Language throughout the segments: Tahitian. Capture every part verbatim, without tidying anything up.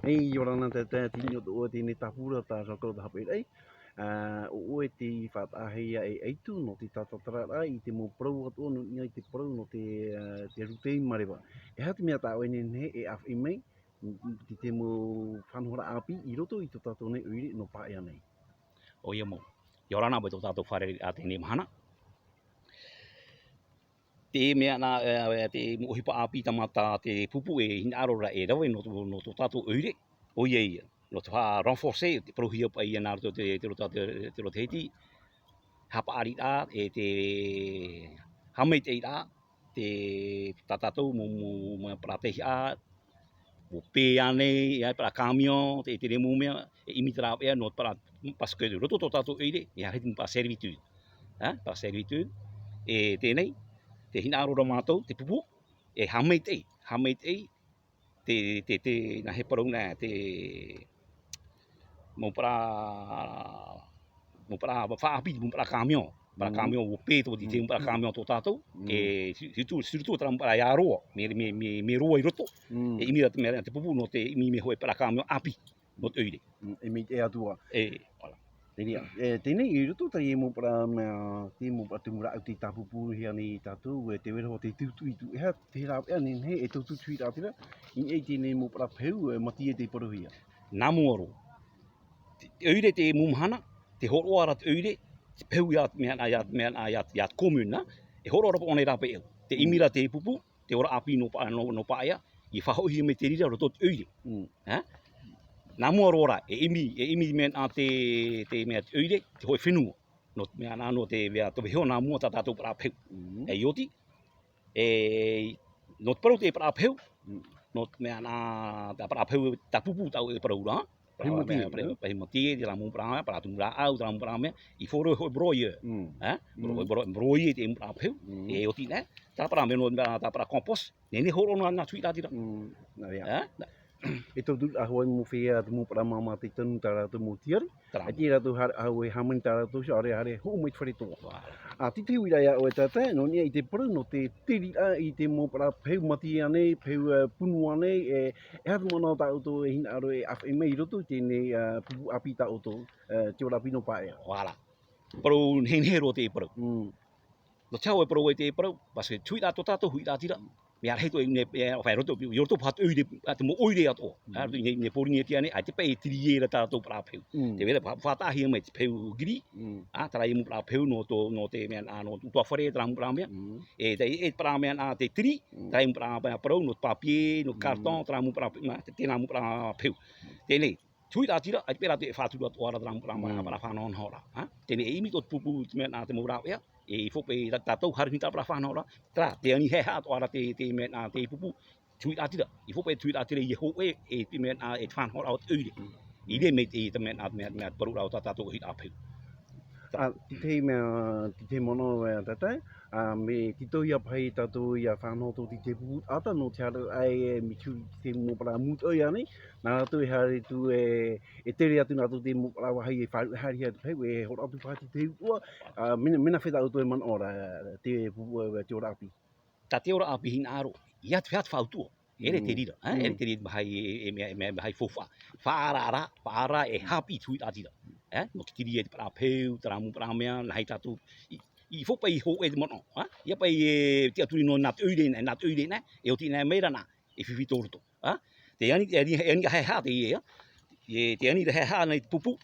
Hei, ʻia ora na taeaʻe, tei niʻa iho tō ʻoe teie tāpura tā Jean-Claude Haʻapeʻerai. Ā, ʻo ʻoe tei faʻataʻahia e ʻaito nō te tātararaʻa i te mau parau atoʻa nō niʻa i te parau nō te, ā, te rūtei mareva. E aha te mea tā ʻoe e nehenehe e ʻāfaʻi mai, i, i te, te mau faʻanahoraʻa ʻāpī i roto i tō tātou nei ʻoire nō Paea nei? ʻOia mau. ʻIa ora na mai tō tātou fārereiraʻa teie mahana. Te mea nā, e, e, te mau ʻohipa ʻāpī tāmata te pupu e hinaʻaro ra e rave nō tō, nō tō tātou ʻoire. ʻOia ia. Nō te faʻa-renforcer, te parauhia paʻi ia nā roto te, te rota, te, te rota hiti. Haʻapaʻariraʻa, e te haʻamaitaʻiraʻa, te, tā tātou mau, mau, mau parau teiaha, mau pē ānei, e parau camion, te, te mau mea, e ʻimi te rāveʻa, nō te parau, parce que roto tō tātou ʻoire, e haere te mau parau servitude. Ā, parau servitude, e teie nei, tē hinaʻaro ra mātou, te pupu, e haʻamaitaʻi, haʻamaitaʻi, te, te, te, nā he parau nā, te, mau parau, mau parau faʻaʻāpī, mau parau camion. Parau camion, ʻua pē tō te, te mau parau camion tō tātou. E, si, si tu, si tu, terā mau parau ʻia roa. Mea, mea, mea, mea roa i roto. E ʻimi ra te mea, te pupu nō te ʻimi i te hōʻē parau camion ʻāpī. Nō te ʻoire. Mm, e maitaʻi atu ā. E, voilà. Teie, e, teie nei, i roto i teie mau parau mea, te mau parau tumu rāʻau tei tāpūpūhia nei tātou, e tē vai ra hoʻi te tautuʻituʻi, e aha te rāveʻa e nehenehe e tautuʻituʻiraʻa terā, i niʻa i teie nei mau parau peu, e, Matie tei parauhia. Nā mua roa. Te, te ʻoire te mau mahana, tē hōroʻa ra te ʻoire, te peu ia, mea, ia, mea, ia, ia commune, e hōroʻa ra paʻi ʻōna i rāpae au. Tē ʻimi ra te pupu, te ora ʻāpī nō Pā-, nō, nō Paea, ʻia faʻahoʻihia mai te reira roto te ʻoire. Mm. Ā? Nā mua roa ra, e ʻimi, e ʻimi mea nā te, te mea te ʻoire, te hōʻē fenua. Nō te mea nā, nō te mea, tō vaiiho nā mua tā tātou parau peu. Mm. E ʻia oti, e, nō te parau te parau peu, nō te mea nā, tā parau peu, tā pupu tāʻu e parau ra, Pahi mea, matie, pahi, pahi matie, terā mau parau mea, parau tumu rāʻau, terā mau parau mea, il faut le broyeur. Mm. Hein? Bro-, bro-, broyer te mau parau peu, e oti nei, terā parau mea nō, terā parau compost, nehenehe e hōroʻa nā, nā tuiraʻatira. Mm. Nā reira. Hein? E tautuʻu ā hoʻi mau feiā, te mau parau māmā tei tanu tā rātou mau tiare. Terā. E tē rātou ha-, ā hoʻi e hāmani tā rātou, ʻaore, ʻaore, hōʻē mau fare toa. Voilà. Ā, tē tahi uiraʻa ʻoe tātou, nō niʻa i te parau, nō te tereraʻa i te mau parau peu matie ānei, peu, ā, punu ānei, e, E aha te manaʻo tā ʻoutou e hinaʻaro e ʻāfaʻi mai i roto i teie nei, ā, pupu ʻāpī tā ʻoutou, ā, te ora ʻāpī nō Paea? Voilà. Parau nehenehe roa te parau. Mm. Nō te aha e parau ai te parau, parce que te huiraʻatira, tō tātou huiraʻatira, mea rahi atoʻa i ne, e, ʻoia i roto, i roto paha te ʻoire, ā, te mau ʻoire atoʻa. Mm. Ā, i ne, i ne Pōrīnetia nei, ʻaita paʻi e tereraʻa tā rātou parau peu. Mm. Tē vai ra, fa-, faʻataʻahia mai te peu gris, mm, ā, terā ia mau parau peu nō tō, nō te mea, ā, nō te ʻutuāfare, terā mau parau mea. Mm. E, te, e, parau mea, ā, te teri, mm, terā ia mau parau, parau nō te papier, nō te, mm, carton, terā mau parau, mā, te, terā mau parau peu. Teie nei, te huiraʻatira, ʻaita paʻi rātou e faʻaturu atoʻa ra terā mau parau, mm, parau faʻanahonahoraʻa, ā? Teie nei, e ʻimi tō te pupu, te mea, ā, te mau rāveʻa, e, i fō paʻi tā-, tātou haere i terā parau faʻanahoraʻa, terā, tē ani haʻehaʻa atoʻa ra te, te mea, ā, te pupu, te huiraʻatira, i fō paʻi te huiraʻatira ʻia hōʻē, e, te mea, ā, e te faʻanahoraʻa o te ʻoire. Mm. I reira mai te, te mea, ā, te mea, te mea, te parau ra tā tātou huiraʻatira peu. Ā, te tahi mea, te tahi manaʻo, e, tātou, ā, mea tītauhia paʻi tātou ʻia faʻanaho atu i te pupu ʻāta nō te haere ai, e, mai te huru i te mau parau mūtoʻi ānei, nā rātou e haere atu, e, e tere atu nā rātou te mau parau vāhi e faʻaruʻe haere atu paʻi, e hōroʻa atu paʻi te peu atoʻa, ā, mea, mea nā fea tā ʻoutou e manaʻo ra, te pupu, e, te ora ʻāpī. Tā te ora ʻāpī hinaʻaro, ʻia te fea te faʻautuʻa. E ʻere te reira, e, e ʻere te reira vāhi e, e, e mea, e mea vāhi faufaʻa. Faʻaararaʻa, faʻaararaʻa e haʻapiʻi te huiraʻatira. E, nō te teri e te parau peu, terā mau parau mea, nā hea tātou, i, i fō paʻi i hōʻē te manaʻo, e? ʻIa paʻi e tiʻaturi nō nā te ʻoire, nā te ʻoire, e oti nei mai ra nā, e fifi tō roto, e? Tē ani, tē ani, e ani haʻehaʻa teie, e? E, tē ani haʻehaʻa nei te pupu,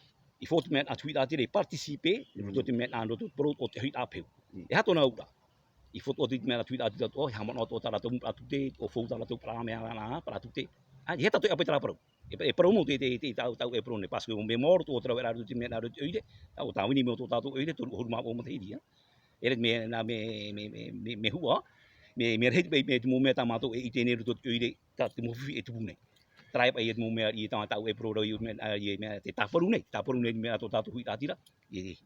i fō te mea nā te huiraʻatira e participer, i roto te mea nā roto te parau o te huiraʻa peu. Mm. E aha tōna auraʻa? I fō atu i te mea nā te huiraʻatira atoʻa, e haʻamanaʻo atoʻa tā rātou mau parau tute, ʻo fou tā rātou parau mea nā, parau tute. Ā, e hē tātou e ʻāpē terā parau. E, e parau mau te, te, te tāʻu, tāʻu e parau nei, parce que ʻo mea maoro tō te rāveʻa i roto i te mea nā roto i te ʻoire, ʻo Tāvini mai tō tātou ʻoire, toru ʻahuru mā vaʻu matahiti, ā. E ʻere mea, nā, mea, mea, mea huʻa, mea, mea rahi te, mea, mea te mau mea tā mātou e ʻite nei i roto i te ʻoire, tā te mau fifi e tupu nei. Terā paʻi te mau mea i tā, tāʻu e parau ra i, mea, ā, i, mea, te tāparu nei, tāparu nei mea tō tātou huiraʻatira, i,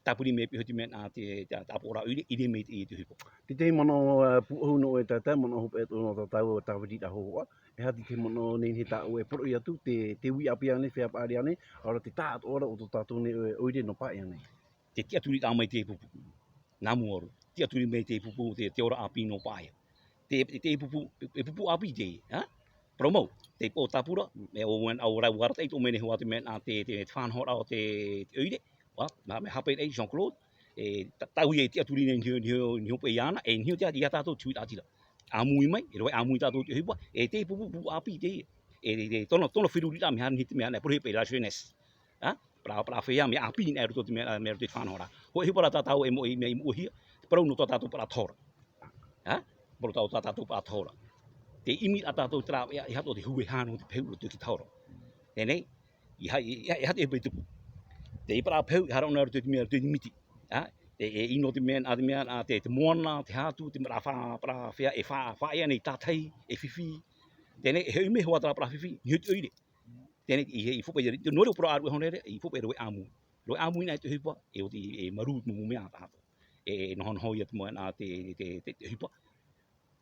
tāpiri mai paʻi te mea, ā, te, te, te ʻāpoʻoraʻa ʻoire, i reira mai i te, i te ʻohipa. Te tahi manaʻo, ā, pūʻohu nō ʻoe tātou, manaʻo hopeʻa atoʻa nō tātou, tāviriraʻa hōhoʻa. E aha te tahi manaʻo nehenehe tā ʻoe e poroʻi atu, te, te uiʻāpī ānei, feiā paʻari ānei, ʻaore rā te taʻatoʻaraʻa o tō tātou nei, ʻoire nō Paea nei. Te tiʻaturiraʻa mai te pupu. Nā mua roa. Tiʻaturi mai te pupu, te, te ora ʻāpī nō Paea. Te, te, te pupu, e pupu ʻāpī te, ā? Parau mau, te pō tāpura, e, ʻo, ʻo, ʻo rau arataʻi tō mene hoa te mea, te, te, te faʻanahoraʻa o te, te ʻoire, ʻua, mea, mea hape nei Jean-Claude, e, ta-, taui e tiʻaturi nei niho, niho, niho paʻi iāna, e niho te, ia tātou te huiraʻatira. ʻĀmui mai, e rave ʻāmui tātou te ʻohipa, e te pupu, pupu ʻāpī teie. E, e, e, tōna, tōna feruriraʻa mea haere nei te mea, nā, parau paʻi la jeunesse. Ha? Parau, parau fea, mea ʻāpī nā roto te mea, mea roto te faʻanahoraʻa. Hōʻē ʻohipa rā tā tāua e moʻe, mea i moʻehia, te parau nō tā tātou parau tahora. Ha? Parau tā, tā tātou parau tahora. Te ʻimiraʻa tātou terā, e, e aha tō te hue hānau te pehu roto i te tahora. Teie nei, e aha, e, e, e aha te ʻohipa i tupu. Te parau pehu, e aha rā ʻōna roto i te mea, roto i te miti. Ha? E, e ʻino te mea, a te mea, a te, te moana, te hatu, te mea rā fa-, parau fea, e fa-, faʻaea nei tātahi, e fifi. Teie nei, e hoʻi mai hoʻi terā parau fifi, niho te ʻoire. Teie nei, i, i fōpē, i, nō reira parau ʻāruʻe hōnere, i fōpē rave ʻāmui. Rave ʻāmui nā te ʻohipa, e oti, e marū te mau mea tātou. E, e nohonoho ia te mau, nā te, te, te, te ʻohipa.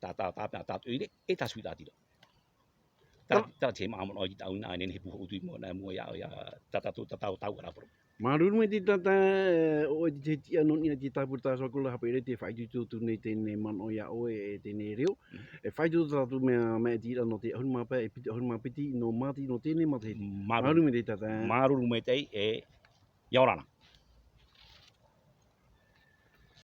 Tā, tā, tā, tā, tā te ʻoire, e tā te huiraʻatira. Tā, tā te mau manaʻo i te ʻāuina, ʻaita nei puha utu i mua, nā mua ia, ia, tā, tā, tā, tā, tā, tā, rā parau. Māuruuru maitaʻi tātou, e, ʻoe te tiʻa nō niʻa i te tāpura tā Jean-Claude, haʻapaʻo i te faʻaitoito atu nei teie manaʻo ia ʻoe, e teie reo. Mm. E faʻaitoito tātou mea, mea e tīrā nō te ʻahuru mā pae, e piti, ʻahuru mā piti, nō Māti, nō teie matahiti. Māuruuru. Māuruuru maitaʻi tātou. Māuruuru maitaʻi, e, ʻia ora na.